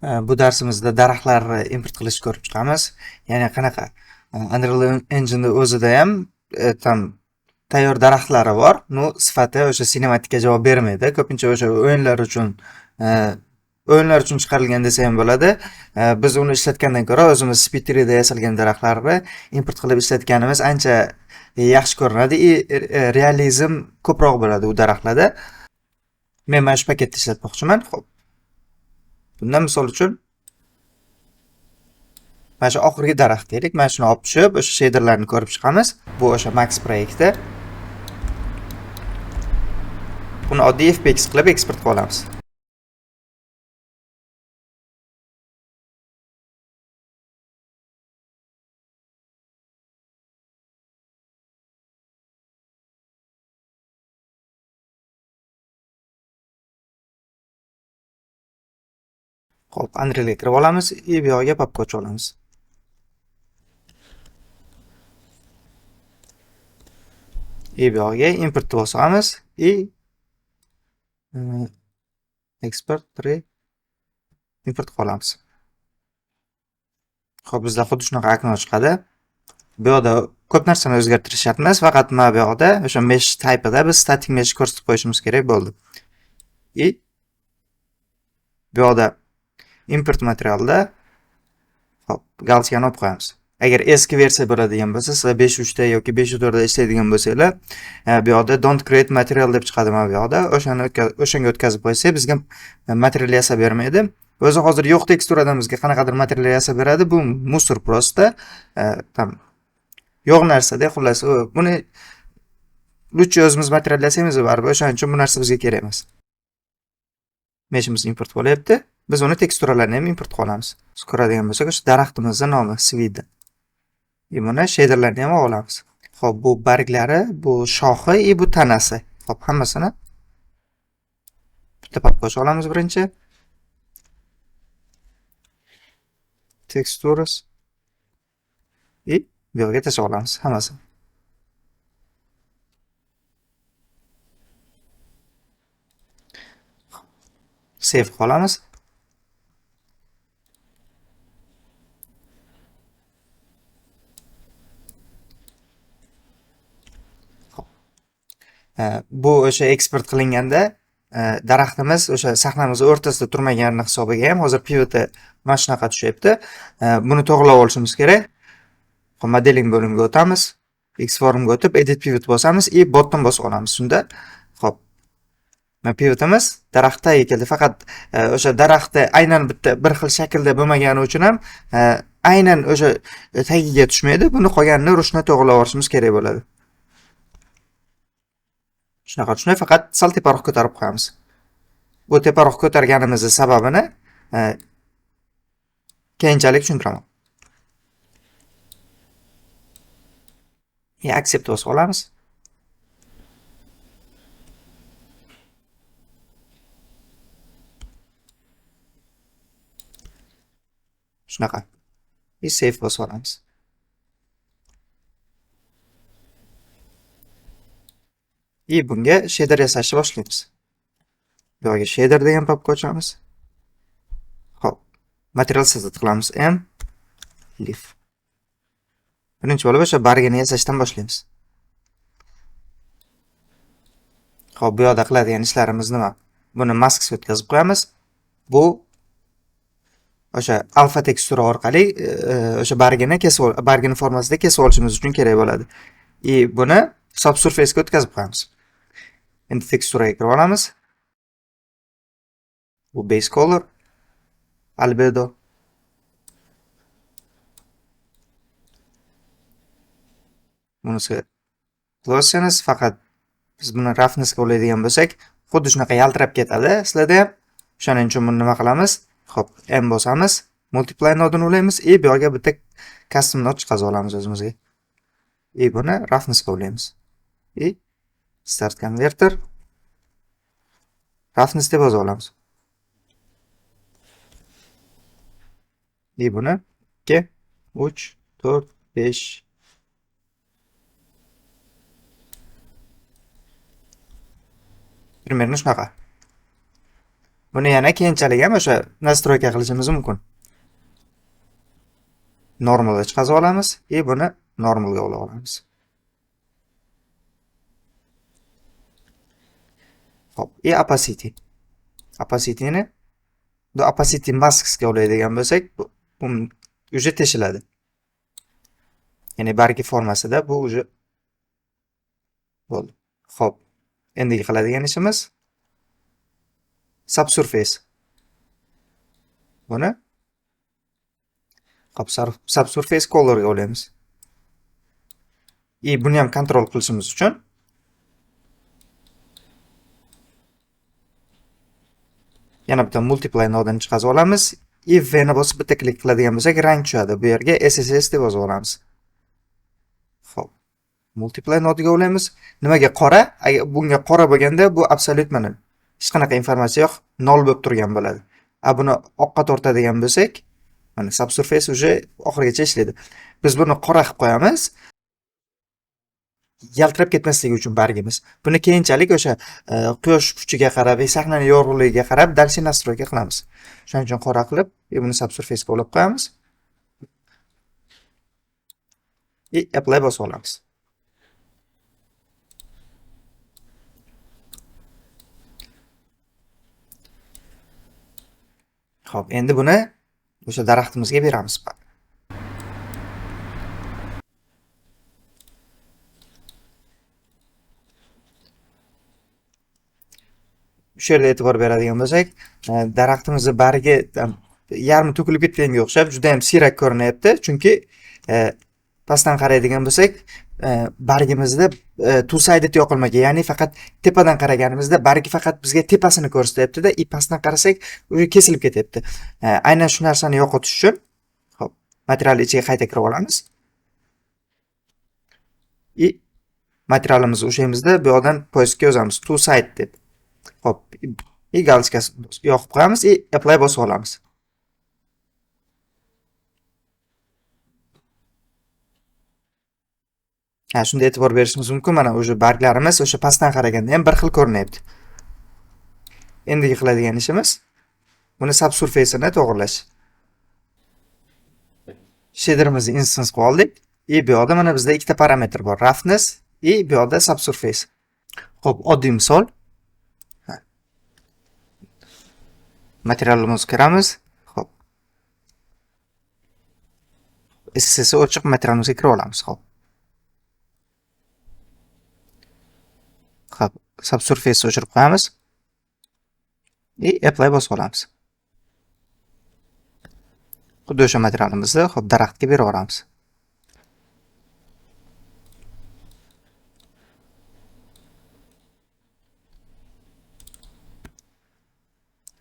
Bu darsimizda daraxtlarni import qilishni ko'rib chiqamiz. Ya'ni qanaqa? Unreal Engine'da o'zida ham tam tayyor daraxtlari bor. Ну, sifati o'sha sinematikka javob bermaydi. Ko'pincha o'sha o'yinlar uchun chiqarilgan desa ham bo'ladi. Biz uni ishlatgandan ko'ra o'zimiz Speed 3'da yasalgan daraxtlarni import qilib ishlatganimiz ancha yaxshi ko'rinadi и realizm ko'proq bo'ladi u daraxtlarda. Men mana shu paketni ishlatmoqchiman. Xo'p. Bundan misol uchun mana shu oxirgi daraxt deylik. Mana shuni olib tushib, o'sha shaderlarni ko'rib chiqamiz. Bu o'sha Max proyekti. Buni oddiy FBX qilib eksport qilib olamiz. Xo'p, Unrealga kirib olamiz и bu yog'iga papka ochib olamiz. И bu yog'iga importni bosamiz и export tree import qilib olamiz. Xo'p, bizda xuddi shunaqa окно chiqadi. Bu yoqda ko'p narsani o'zgartirish shart emas, faqat mana bu yoqda o'sha mesh type'ida biz static mesh ko'rsatib qo'yishimiz kerak bo'ldi. И bu yoqda import materialda, xo'p, галочка ni olib qo'yamiz. Agar eski versiya bo'ladigan bo'lsa, sizlar 5.3 da yoki 5.4 da ishlaydigan bo'lsanglar, bu yoqda don't create material deb chiqadi mana bu yoqda. O'shani o'shanga o'tkazib qo'ysak, bizga material yasab bermaydi. O'zi hozir yo'q teksturadan bizga qanaqadir material yasab beradi. Bu мусор просто, там yo'q narsada, xullas, buni лучше o'zimiz material yasaymiz baribir. O'shaning uchun bu narsa bizga kerak emas. Meshimiz import bo'lyapti. Biz uni teksturalarni ham import qilib olamiz. Biz ko'radigan bo'lsak, o'sha daraxtimizni nomi Swida. И buni shaderlarni ham olamiz. Xo'p, bu barglari, bu shoxi и bu tanasi. Xo'p, hammasini bitta papka ochib olamiz birinchi. Textures и bu yoqqa tashlab olamiz hammasini. Save qilib olamiz. Bu o'sha eksport qilinganda daraxtimiz o'sha sahnamiz o'rtasida turmaganini hisobiga ham hozir pivoti mana shunaqa tushyapti. Buni to'g'rilab olishimiz kerak. Xo'p, modeling bo'limiga o'tamiz. X-formga o'tib edit pivot bosamiz и bottom bosib olamiz. Shunda, xo'p, mana pivotimiz daraxt tagiga keldi. Faqat o'sha daraxtni aynan bitta bir xil shaklda bo'lmagani uchun ham aynan o'sha tagiga tushmaydi. Buni qolganini ручной to'g'rilab olishimiz kerak bo'ladi. Shunaqa tushmay, faqat sal teparoq ko'tarib qo'yamiz. Bu teparoq ko'targanimizning sababini keyinchalik tushuntiraman. И accept bosib olamiz. Shunaqa. И save bosib olamiz. И bunga shader yasashni boshlaymiz. Bu yoqga shader degan papka ochamiz. Xo'p, material создать qilamiz. M leaf. Birinchi bo'lib o'sha bargini yasashdan boshlaymiz. Xo'p, bu yoqda qiladigan ishlarimiz nima? Buni maskga o'tkazib qo'yamiz. Bu o'sha alfa tekstura orqali o'sha bargini kesib bargini formasida kesib olishimiz uchun kerak bo'ladi. И buni subsurface'ga o'tkazib qo'yamiz. Endi teksturaga kirib olamiz. Bu base color, albedo. Bunisi glossiness, faqat biz buni roughnessga ulaydigan bo'lsak, xuddi shunaqa yaltirab ketadi sizlarda ham. O'shaning uchun buni nima qilamiz? Xo'p, M bosamiz, multiply nodini ulaymiz и bu yoqga bitta custom node chiqazib olamiz o'zimizga. И buni roughnessga ulaymiz. И start converter roughness deb yozib olamiz. И buni 2, 3, 4, 5 примерно shunaqa. Buni yana keyinchalik ham o'sha настройка qilishimiz mumkin. Normalga chiqazib olamiz и buni normalga ulab olamiz. Xo'p, и opacity. Opacityni bu opacity masksga ulaydigan bo'lsak, bu уже teshiladi. Ya'ni bargi formasida bu уже bo'ldi. Xo'p, endigi qiladigan ishimiz subsurface. Buni hop, subsurface colorga ulaymiz. И buni ham kontrol qilishimiz uchun yana bitta multiply nodini chiqazib olamiz. И V ni bosib bitta klik qiladigan bo'lsak, rang tushadi. Bu yerga SSS deb yozib olamiz. Xo'p. Multiply nodiga ulaymiz. Nimaga qora? Agar bunga qora bo'lganda bu absolyut mana hech qanaqa informatsiya yo'q, nol bo'lib turgan bo'ladi. A buni oqqa tortadigan bo'lsak, mana subsurface уже oxirigacha ishlaydi. Biz buni qora qilib qo'yamiz. Yaltirab ketmasligi uchun bargimiz. Buni keyinchalik o'sha quyosh kuchiga qarab, sahnani yorug'ligiga qarab дальше настройка qilamiz. Shuning uchun qora qilib, buni subsurface'ga ulab qo'yamiz. И apply bosib olamiz. Xo'p, endi buni o'sha daraxtimizga beramiz. Shu yerda e'tibor beradigan bo'lsak, daraxtimizni bargi yarmi to'kilib ketganga o'xshab juda ham siyrak ko'rinyapti, chunki pastdan qaraydigan bo'lsak, bargimizda two-sided yoqilmagan, ya'ni faqat tepadan qaraganimizda bargi faqat bizga tepasini ko'rsatyapti-da, и pastdan qarasak u kesilib ketyapti. Aynan shu narsani yo'qotish uchun, xo'p, material ichiga qayta kirib olamiz. И materialimizni ushlaymizda, bu yoqdan поиск ga yozamiz two-side deb. Xo'p, и галочка sini yoqib qo'yamiz и apply bosib olamiz. Ha, shunda e'tibor berishimiz mumkin, mana o'sha barglarimiz o'sha pastdan qaraganda ham bir xil ko'rinyapti. Endigi qiladigan ishimiz buni subsurface'ini to'g'rilash. Shaderimizni instance qilib oldik. И bu yoqda mana bizda ikkita parametr bor, roughness и bu yoqda subsurface. Xo'p, oddiy misol. Materialimizga kiramiz. Xo'p. SSS ochiq materialimizga kirib olamiz. Xo'p. Xo'p, subsurface o'chirib qo'yamiz. И apply bosib olamiz. Xuddi o'sha materialimizni xo'p daraxtga berib yuboramiz.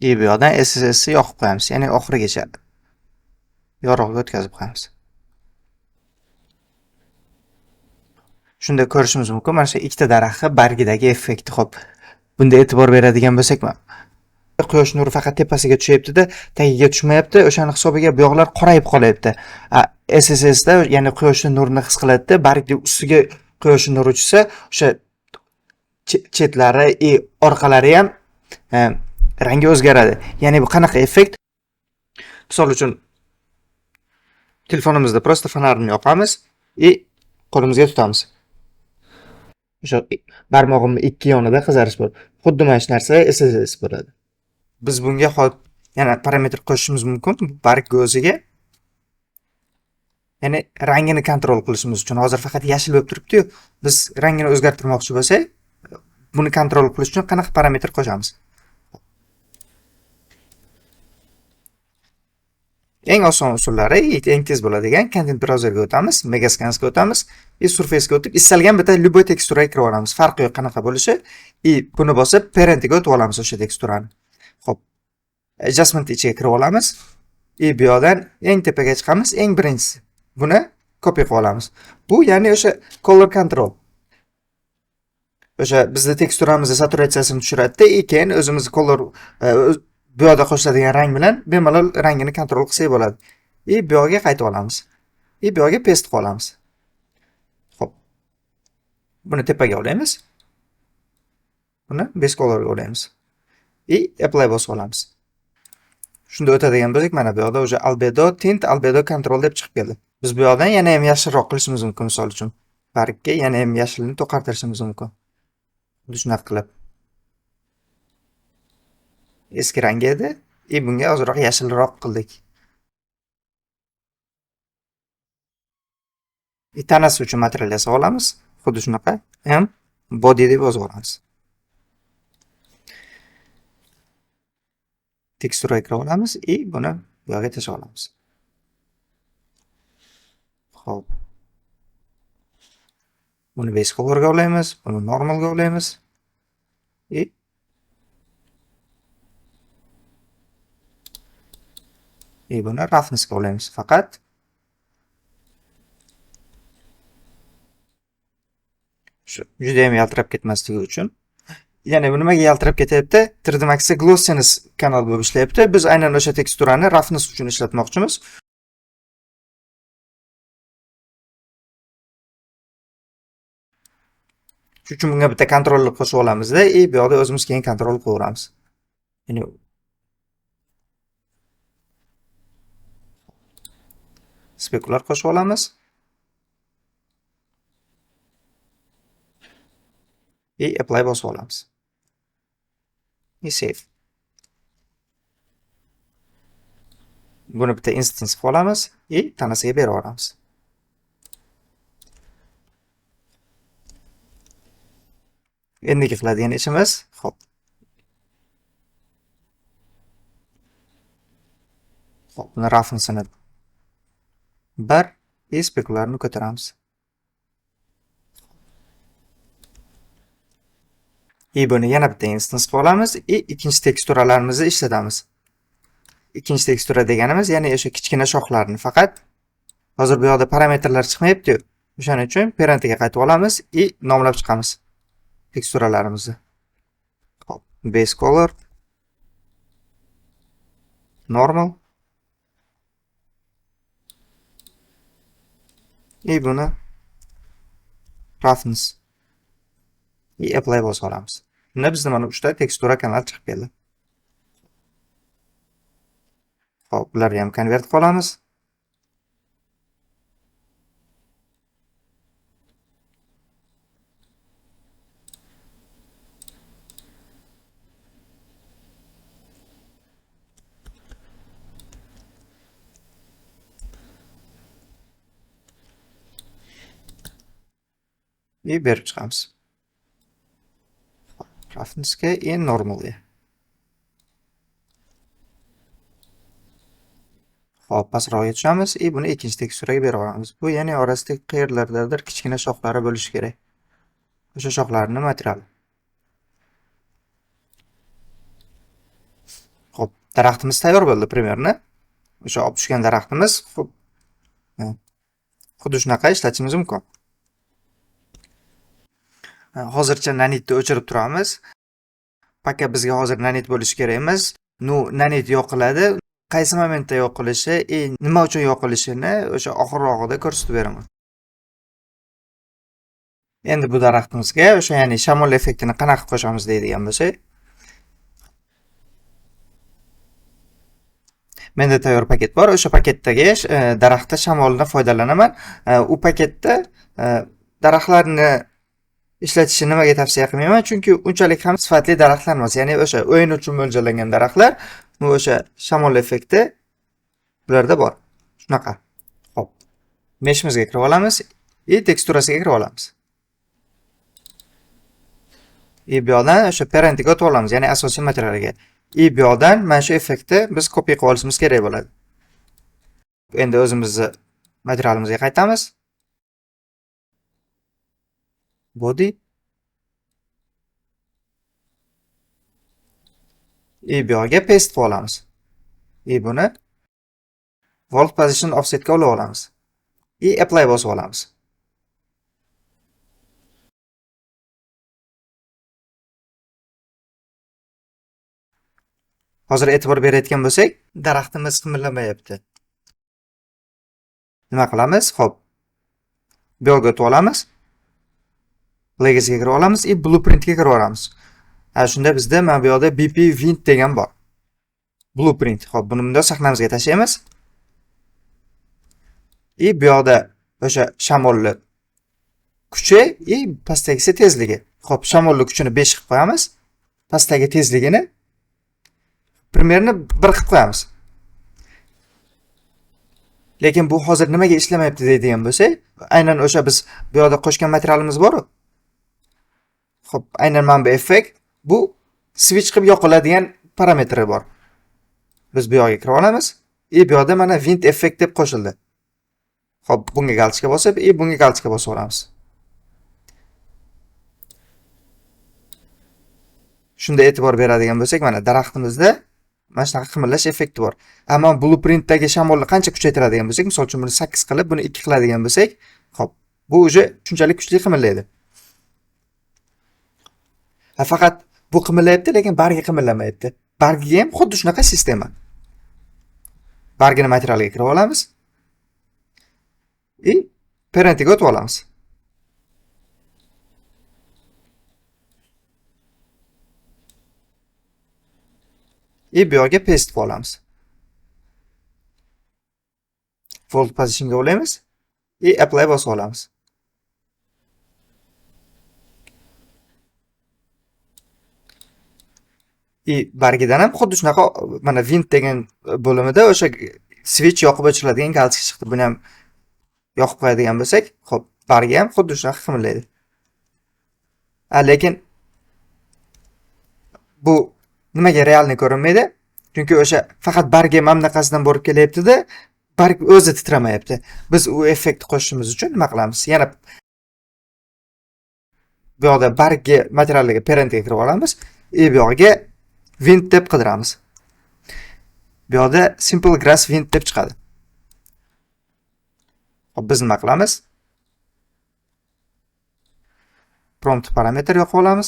И bu yoqdan SSS ni yoqib qo'yamiz, ya'ni oxirigacha yorug'ga o'tkazib qo'yamiz. Shunda ko'rishimiz mumkin, mana shu ikkita daraxtni bargidagi effekti. Xo'p, bunda e'tibor beradigan bo'lsak, quyosh nuri faqat tepasiga tushyapti-da, tagiga tushmayapti. O'shani hisobiga bu yoqlar qorayib qolyapti. SSS da, ya'ni quyoshning nurini his qiladida, bargni ustiga quyoshning nuri tushsa, o'sha chetlari и orqalari ham rangi o'zgaradi. Ya'ni bu qanaqa effekt? Misol uchun telefonimizda просто fonarni yoqamiz и qo'limizga tutamiz. O'sha barmog'imning ikki yonida qizarish bor. Xuddi mana shu narsa SSS bo'ladi. Biz bunga hop yana parametr qo'shishimiz mumkin barg o'ziga. Ya'ni rangini kontrol qilishimiz uchun hozir faqat yashil bo'lib turibdi-yu, biz rangini o'zgartirmoqchi bo'lsak, buni kontrol qilish uchun qanaqa parametr qo'shamiz? Eng oson usullari, eng tez bo'ladigan content browserga o'tamiz, Megascansga o'tamiz, и Surface'ga o'tib, istalgan bitta любой teksturaga kirib olamiz. Farqi yo'q qanaqa bo'lishi. И buni bosib parentga o'tib olamiz o'sha teksturani. Xo'p. Adjustment ichiga kirib olamiz. И bu yoqdan eng tepaga chiqamiz, eng birinchisi. Buni copy qilib olamiz. Bu ya'ni o'sha color control. O'sha bizda teksturamizni saturatsiyasini tushiradi-da, и keyin o'zimiz color bu yoqda qo'shiladigan rang bilan bemalol rangini kontrol qilsak bo'ladi. И bu yoqga qaytib olamiz. И bu yoqga paste qilib olamiz. Xo'p. Buni tepaga olaymiz. Buni base colorga olaymiz. И apply bosib olamiz. Shunda o'tadigan bo'lsak, mana bu yoqda уже albedo tint, albedo control deb chiqib keldi. Biz bu yoqdan yana ham yashilroq qilishimiz mumkin, misol uchun. Parkka yana ham yashilini to'qartirishimiz mumkin. Xuddi shunaqa qilib. Eski rang edi, и bunga ozroq yashilroq qildik. И tanasi uchun material yasab olamiz. Xuddi shunaqa M body deb yozib olamiz. Teksturaga kirib olamiz и buni bu yoqqa tashlab olamiz. Xo'p. Buni base colorga ulaymiz, buni normalga ulaymiz. И buni roughnessga ulaymiz. Faqat shu juda ham yaltirab ketmasligi uchun. Ya'ni bu nimaga yaltirab ketyapti? 3D Max'da glossiness kanal bo'lib ishlayapti. Biz aynan o'sha teksturani roughness uchun ishlatmoqchimiz. Shuning uchun bunga bitta kontrolni qo'shib olamizda, и bu yoqda o'zimiz keyin kontrol qilaveramiz. Ya'ni spekular qo'shib olamiz. И apply bosib olamiz. И save. Buni bitta instance qilib olamiz и tanasiga berib yuboramiz. Endigi qiladigan ishimiz, xo'p. Xo'p, buni roughnessini 1 и spekularni ko'taramiz. И buni yana bitta instance qilib olamiz и ikkinchi teksturalarimizni ishlatamiz. Ikkinchi tekstura deganimiz, ya'ni o'sha kichkina shoxlarni. Faqat hozir bu yoqda parametrlar chiqmayapti-yu. O'shaning uchun parentiga qaytib olamiz и nomlab chiqamiz teksturalarimizni. Xo'p, base color, normal. И buni roughness и apply bosib olamiz. Shunda bizda mana 3 ta tekstura kanal chiqib keldi. Xo'p, bularni ham konvert qilib olamiz. И berib chiqamiz. Roughnessga и normalga. Xo'p, pastroqga tushamiz и buni ikkinchi teksturaga berib yuboramiz. Bu ya'ni orasida qayerlardadir kichkina shoxlari bo'lishi kerak. O'sha shoxlarning materiali. Xo'p, daraxtimiz tayyor bo'ldi примерно. O'sha olib tushgan daraxtimiz xuddi shunaqa ishlatishimiz mumkin. Hozircha nanitni o'chirib turamiz. Пока bizga hozir nanit bo'lishi kerak emas. Nu nanit yoqiladi. Qaysi momentda yoqilishi, nima uchun yoqilishini o'sha oxirrog'ida ko'rsatib beraman. Endi bu daraxtimizga o'sha, ya'ni shamol effektini qanaqa qo'shamiz deydigan bo'lsak, menda tayyor paket bor. O'sha paketdagi daraxtda shamoldan foydalanaman. U paketda daraxtlarni ishlatishni nimaga tavsiya qilmayman? Chunki unchalik ham sifatli daraxtlar emas. Ya'ni o'sha o'yin uchun mo'ljallangan daraxtlar, bu o'sha shamol effekti bularda bor. Shunaqa. Xo'p. Meshimizga kirib olamiz и teksturasiga kirib olamiz. И bu yoqdan o'sha parentiga o'tib olamiz, ya'ni asosiy materialga. И bu yoqdan mana shu effektni biz kopiya qilib olishimiz kerak bo'ladi. Endi o'zimizni materialimizga qaytamiz. Body. И bu yoqga paste qilib olamiz. И buni world position offsetga ulab olamiz. И apply bosib olamiz. Hozir e'tibor berayotgan bo'lsak, daraxtimiz qimirlamayapti. Nima qilamiz? Xo'p. Bu yoqga o'tib olamiz. Legacy'ga kirib olamiz и blueprintga kirib olamiz. Ha, shunda bizda mana bu yoqda BP Wind degan bor. Blueprint. Xo'p, buni bundoq sahnamizga tashlaymiz. И bu yoqda o'sha shamolni kuchi и pastdagisi tezligi. Xo'p, shamolni kuchini 5 qilib qo'yamiz. Pastdagi tezligini примерно 1 qilib qo'yamiz. Lekin bu hozir nimaga ishlamayapti deydigan bo'lsak, aynan o'sha biz bu yoqda qo'shgan materialimiz bor-ku. Xo'p, aynan mana bu effekt bu switch qilib yoqiladigan parametri bor. Biz bu yoqga kirib olamiz. И bu yoqda mana wind effect deb qo'shildi. Xo'p, bunga галочка bosib, и bunga галочка bosib olamiz. Shunda e'tibor beradigan bo'lsak, mana daraxtimizda mana shunaqa qimirlash effekti bor. Ammo blueprintdagi shamolni qancha kuchaytiradigan bo'lsak, misol uchun buni 8 qilib, buni 2 qiladigan bo'lsak, xo'p, bu уже shunchalik kuchli qimirlaydi. Ha, faqat bu qimirlayapti, lekin bargi qimirlamayapti. Bargiga ham xuddi shunaqa sistema. Bargini materialiga kirib olamiz. И parentiga o'tib olamiz. И bu yoqga paste qilib olamiz. Fold positionga ulaymiz и apply bosib olamiz. И bargidan ham xuddi shunaqa mana wind degan bo'limida o'sha switch yoqib o'chiriladigan галочка chiqdi. Buni ham yoqib qo'yadigan bo'lsak, xo'p, bargi ham xuddi shunaqa qimirlaydi. Lekin bu nimaga realniy ko'rinmaydi? Chunki o'sha faqat bargi mana bunaqasidan borib kelyapti-da, barg o'zi titramayapti. Biz u effektni qo'shishimiz uchun nima qilamiz? Yana bu yoqda bargi materialiga parentga kirib olamiz. И bu yoqga wind deb qidiramiz. Bu yoqda simple grass wind deb chiqadi. Xo'p, biz nima qilamiz? Prompt parametr yoqib olamiz.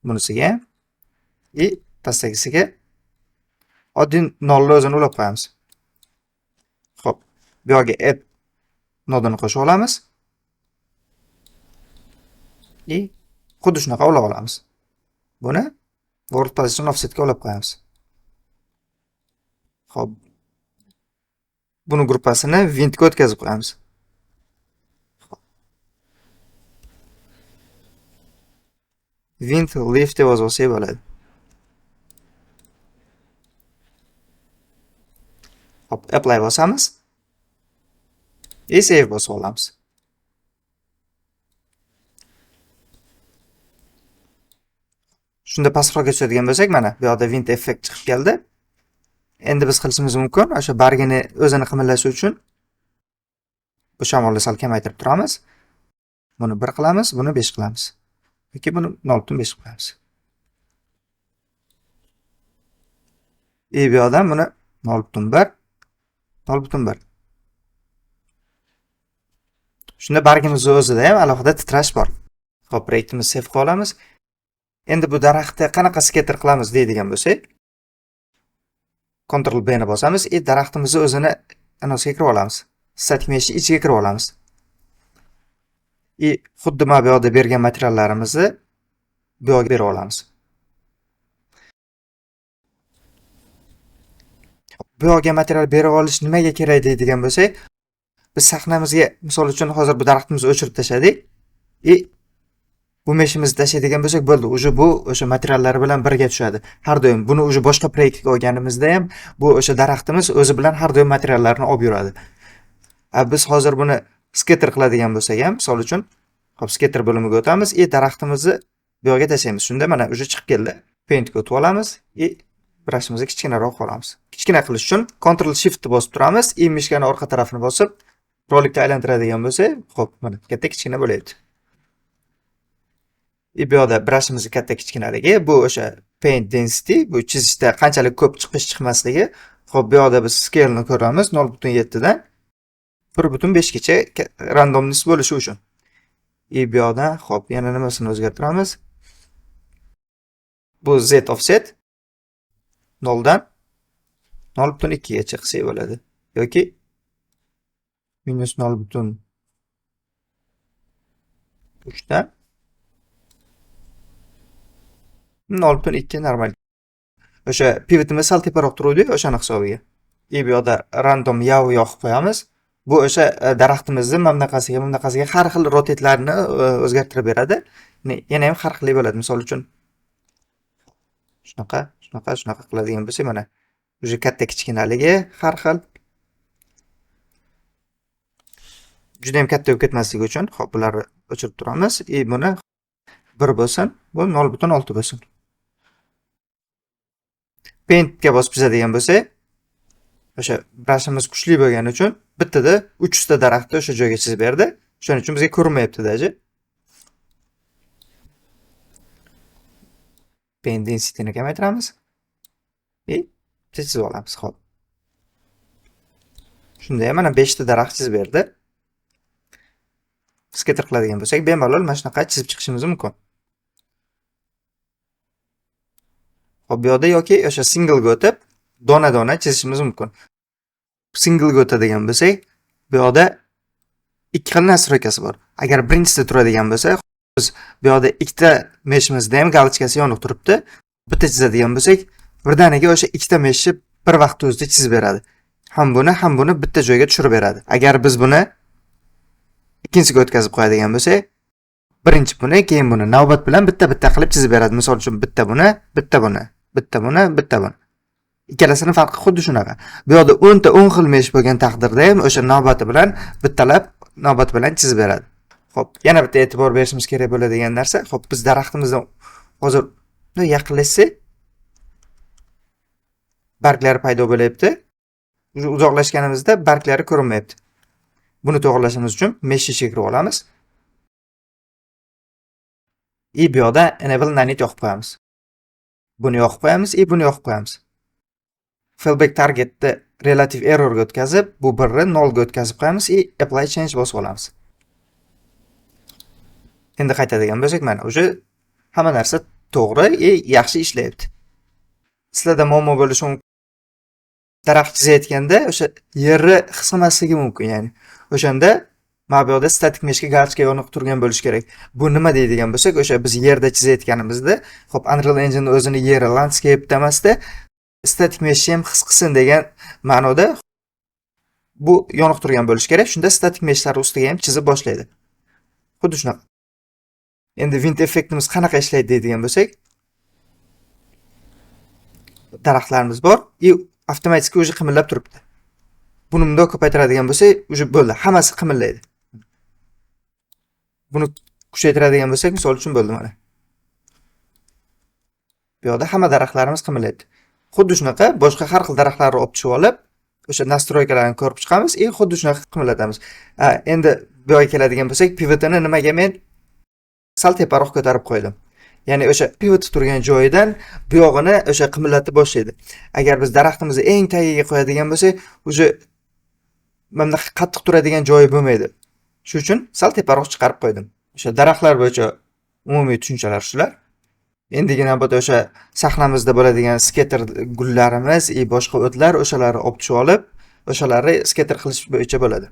Bunisiga и pastdagisiga oddiy nolni o'zini ulab qo'yamiz. Xo'p, bu yoqga add nodini qo'shib olamiz. И xuddi shunaqa ulab olamiz. Buni world position offsetga ulab qo'yamiz. Xo'p. Buni gruppasini windga o'tkazib qo'yamiz. Wind lift deb yozib olsak bo'ladi. Hop, apply bosamiz. И save bosib olamiz. Shunda pastroqqa tushadigan bo'lsak, mana bu yoqda wind effect chiqib keldi. Endi biz qilishimiz mumkin, o'sha bargini o'zini qimirlashi uchun bu shamolni sal kamaytirib turamiz. Buni 1 qilamiz, buni 5 qilamiz. Yoki buni 0.5 qilamiz. И bu yoqdan buni 0.1, 0.1. Shunda bargimiz o'zida ham alohida titrash bor. Xo'p, proyektimizni save qilib olamiz. Endi bu daraxtni qanaqa scatter qilamiz deydigan bo'lsak, Ctrl B ni bosamiz и daraxtimizni o'zini anosiga kirib olamiz. Static mesh ichiga kirib olamiz. И xuddi mana bu yoqda bergan materiallarimizni bu yoqga berib olamiz. Bu yoqga material berib olish nimaga kerak deydigan bo'lsak, biz sahnamizga misol uchun hozir bu daraxtimizni o'chirib tashladik и bu meshimizni tashlaydigan bo'lsak bo'ldi, уже bu o'sha materiallar bilan birga tushadi. Har doim buni уже boshqa proyektga olganimizda ham bu o'sha daraxtimiz o'zi bilan har doim materiallarni olib yuradi. Biz hozir buni scatter qiladigan bo'lsak ham, misol uchun, hop, scatter bo'limiga o'tamiz и daraxtimizni bu yoqga tashlaymiz. Shunda mana уже chiqib keldi. Paintga o'tib olamiz и brushimizni kichkinaroq qilib olamiz. Kichkina qilish uchun Ctrl Shift ni bosib turamiz и mishkani orqa tarafini bosib rolikni aylantiradigan bo'lsak, xo'p, mana katta kichkina bo'lyapti. И bu yoqda brushimizni katta kichkinaligi, bu o'sha paint density, bu chizishda qanchalik ko'p chiqish chiqmasligi. Xo'p, bu yoqda biz scale ni ko'ramiz 0.7 dan 1.5 gacha randomness bo'lishi uchun. И bu yoqda, xo'p, yana nimasini o'zgartiramiz? Bu Z offset 0 dan 0.2 gacha qilsak bo'ladi yoki minus 0.3 dan 0.2 normal. O'sha pivotimiz sal teparoq turuvdi, o'shani hisobiga. И bu yoqda random yaw yoqib qo'yamiz. Bu o'sha daraxtimizni mana bunaqasiga, mana bunaqasiga har xil rotate'larni o'zgartirib beradi. Yana ham har xil bo'ladi. Misol uchun shunaqa, shunaqa, shunaqa qiladigan bo'lsak, mana уже katta kichkinaligi har xil. Juda ham katta bo'lib ketmasligi uchun, hop, bularni o'chirib turamiz. И buni 1 bo'lsin, bu 0.6 bo'lsin. Paintga bosib chizadigan bo'lsak, o'sha brushimiz kuchli bo'lgani uchun bittada 300 ta daraxtni o'sha joyga chizib berdi. Shuning uchun bizga ko'rinmayapti даже. Paint densityni kamaytiramiz. И chizib olamiz, hop. Shunda ham mana 5 ta daraxt chizib berdi. Scatter qiladigan bo'lsak, bemalol mana shunaqa chizib chiqishimiz mumkin. Hop, bu yoqda yoki o'sha singlega o'tib, dona-dona chizishimiz mumkin. Singlega o'tadigan bo'lsak, bu yoqda ikki xil nastroykasi bor. Agar birinchisida turadigan bo'lsa, biz bu yoqda ikkita meshimizda ham galochkasi yoniq turibdi. Bitta chizadigan bo'lsak, birdaniga o'sha ikkita meshni bir vaqtda o'zida chizib beradi. Ham buni, ham buni bitta joyga tushirib beradi. Agar biz buni ikkinchisiga o'tkazib qo'yadigan bo'lsak, birinchi buni, keyin buni navbat bilan bitta-bitta qilib chizib beradi. Misol uchun bitta buni, bitta buni, bitta buni, bitta buni. Ikkalasini farqi xuddi shunaqa. Bu yoqda 10 ta 10 xil mesh bo'lgan taqdirda ham o'sha navbati bilan bittalab navbat bilan chizib beradi. Xo'p, yana bitta e'tibor berishimiz kerak bo'ladigan narsa, xo'p, biz daraxtimizdan hozir yaqinlashsak barglari paydo bo'lyapti. Uzoqlashganimizda barglari ko'rinmayapti. Buni to'g'rilashimiz uchun mesh ichiga kirib olamiz. И bu yoqda enable nanite yoqib qo'yamiz. Buni yoqib qo'yamiz, и buni yoqib qo'yamiz. Fallback targetni relative errorga o'tkazib, bu 1 ni 0 ga o'tkazib qo'yamiz и apply change bosib olamiz. Endi qaytadigan bo'lsak, mana уже hamma narsa to'g'ri и yaxshi ishlayapti. Sizlarda muammo bo'lishi mumkin. Daraxt chizayotganda o'sha yerni his qilmasligi mumkin, ya'ni. O'shanda mana bu yoqda static meshga galochka yoniq turgan bo'lishi kerak. Bu nima deydigan bo'lsak, o'sha biz yerda chizayotganimizda, xo'p, Unreal Engine o'zini yeri landscape emasda, static meshni ham his qilsin degan ma'noda bu yoniq turgan bo'lishi kerak. Shunda static meshlar ustiga ham chizib boshlaydi. Xuddi shunaqa. Endi wind effektimiz qanaqa ishlaydi deydigan bo'lsak, daraxtlarimiz bor и avtomatik уже qimillab turibdi. Buni bundoq ko'paytiradigan bo'lsak, уже bo'ldi, hammasi qimillaydi. Buni kuchaytiradigan bo'lsak, misol uchun bo'ldi mana. Bu yoqda hamma daraxtlarimiz qimillaydi. Xuddi shunaqa boshqa har xil daraxtlarni olib tushib olib, o'sha nastroykalarni ko'rib chiqamiz и xuddi shunaqa qimillatamiz. Endi bu yoqqa keladigan bo'lsak, pivotini nimaga men sal teparoq ko'tarib qo'ydim. Ya'ni o'sha pivot turgan joyidan bu yog'ini o'sha qimillatib boshlaydi. Agar biz daraxtimizni eng tagiga qo'yadigan bo'lsak, уже mana bunaqa qattiq turadigan joyi bo'lmaydi. Shu uchun sal teparoq chiqarib qo'ydim. O'sha daraxtlar bo'yicha umumiy tushunchalar shular. Endigi navbatda o'sha sahnamizda bo'ladigan scatter gullarimiz и boshqa o'tlar, o'shalarni olib tushib olib, o'shalarni scatter qilish bo'yicha bo'ladi.